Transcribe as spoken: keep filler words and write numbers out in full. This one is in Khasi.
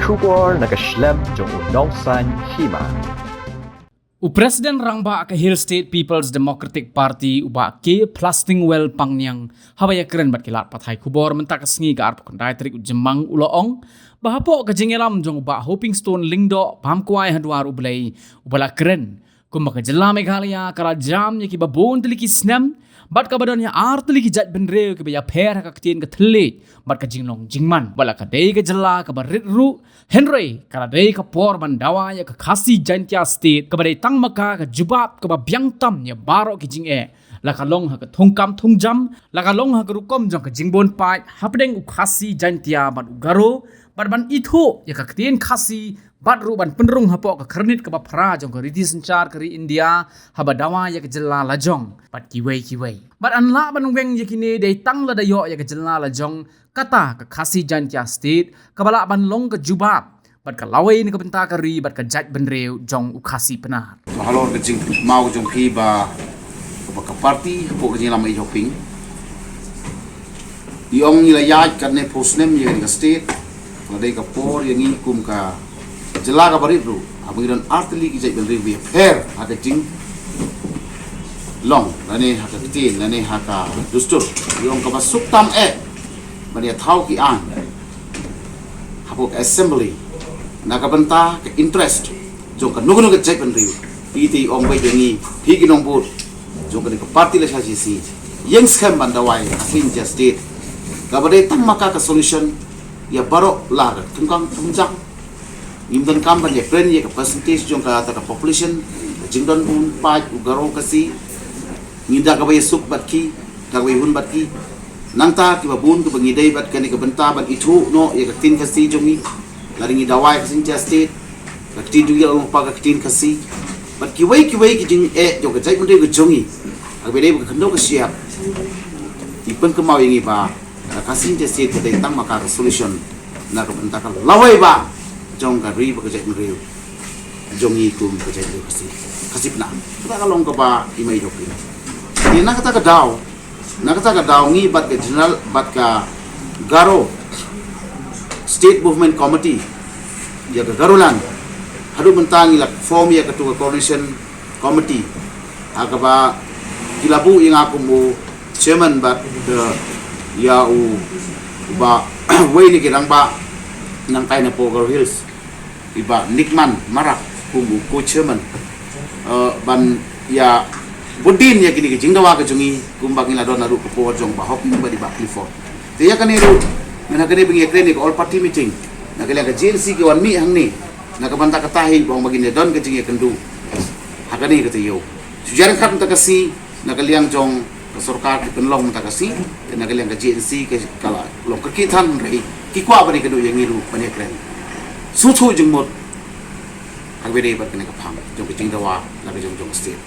Khubor na ka shlem jong u Nongsaiñ Hima. U President Rangbah ka Hill State People's Democratic Party, u Bah K Plastingwell Pangniang, haba ïakren bad ki lad pathai khubor mynta ka sngi ka arphew khyndai tarik u Jymmang, u la ong ba hapoh ka jingïalam jong u Bah Hopingstone Lyngdoh, bam kwai ha dwar u Blei, u ba la kren kumba ka jylla Meghalaya ka la jam ïa kiba bun tylli ki snem, bad kaba don ïa ar tylli ki jaitbynriew kiba ïapher ha ka ktien ka thylliej bad ka jinglong jingman. Bad la ka dei ka jylla kaba rit ruh, hynrei ka la dei ka por ban dawa ïa ka Khasi Jaintia State, kaba dei tang ma ka ka jubab kaba biang tam ïa baroh ki jingeh, la ka long ha ka thungkam thungjam, la ka long ha ka rukom jong ka jingbun paid hapdeng u Khasi Jaintia bad u Garo, bad ban ithuh ïa ka ktien Khasi, bad ruh ban pynrung hapoh ka khyrnit kaba phra jong ka riti synshar ka ri India, haba dawa ïa ka jylla lajong bad kiwei kiwei. Bad yn lah ban weng ïa kine dei tang lada ïoh ïa ka jylla lajong, kata ka Khasi Jaintia State kaba lah ban long ka jubab bad ka lawei na ka bynta ka ri bad ka jaitbynriew jong u Khasi Pnar. Ba halor ka jingmaw jong phi ba, ba ka party hapoh ka jingïalam i Hoping, i ong ngi la ïaid katne phew snem ïa kane ka state, la dei ka por ïa ngi kum ka jylla kaba rit ruh, haba ngi don ar tylli ki jaitbynriew ba ïapher ha ka jinglong lane ha ka ktien lane ha ka dustur. I ong kaba suk tam eh ban ïa thaw ki aiñ hapoh ka assembly na ka bynta ka interest jong kano kano ka jaitbynriew. Phi te i ong beit ïa ngi, phi ki nongbud jong kane ka party la sha shi sngi, ïeng skhem ban dawa ïa ka Khasi Jaintia State, kaba dei tang ma ka ka solution ïa baroh la ka thungkam thungjam. Ngim donkam ban ïakren ïa ka percentage jong kata ka population, ka jingdon bun paid u Garo Khasi. Ngi da kaba ïasuk bad ki, da kaba ïahun bad ki. Nangta kiba bun kiba ngi dei bad kane ka bynta ban ithuh noh ïa ka ktien Khasi jong ngi. Lada ngi dawa ïa ka Khasi Jaintia State, ka ktien jong ngi la long pa ka ktien Khasi. Bad kiwei kiwei ki jingeh jong ka jaitbynriew ka jong ngi, ha kaba dei bad ka khyndew ka shyiap, i pynkynmaw ïa ngi ba ka Khasi Jaintia State ka dei tang ma ka ka solution na ka bynta ka lawei ba jong ka ri bad ka jaitbynriew jong ngi kum ka jaitbynriew Khasi, Khasi Pnar. Kata ka long kaba i ma i Hoping. Te na kata ka daw, na kata ka daw ngi bad ka general, bad ka Garo State Movement Committee, ïa ka Garoland, haduh mynta ngi la form ïa katu ka coordination committee, ha kaba ki la buh ïa nga kum u chairman bad, eh, ïa u, uba wei na ki rangbah nangtai na poh Garo Hills, i Bah Nickman Marak kum u co-chairman, eh, ban ïa bud dien ïa kine ki jingdawa ka jong ngi kumba ngi la don naduh ka por jong Bah Hoping bad i Bah Clifford. Te ïa kane ruh, mynta kane ba ngi ïakren ïa ka all party meeting, na ka liang ka J N C ki wan mih hangne na ka bynta kata hi, ba ong ba ngin ïa don ka jingïakynduh ha kane ka taïew. Shu jar ryngkat mynta ka sngi na ka liang jong ka sorkar ki pynlong mynta ka sngi, te na ka liang ka J N C ka, ka la long kyrkieh than, hynrei ki kwah ban ïakynduh ïa ngi ruh ban ïakren sngewthuh jingmut ha kaba ïadei bad kane ka phang jong ka jingdawa la ka jong, jong ka state.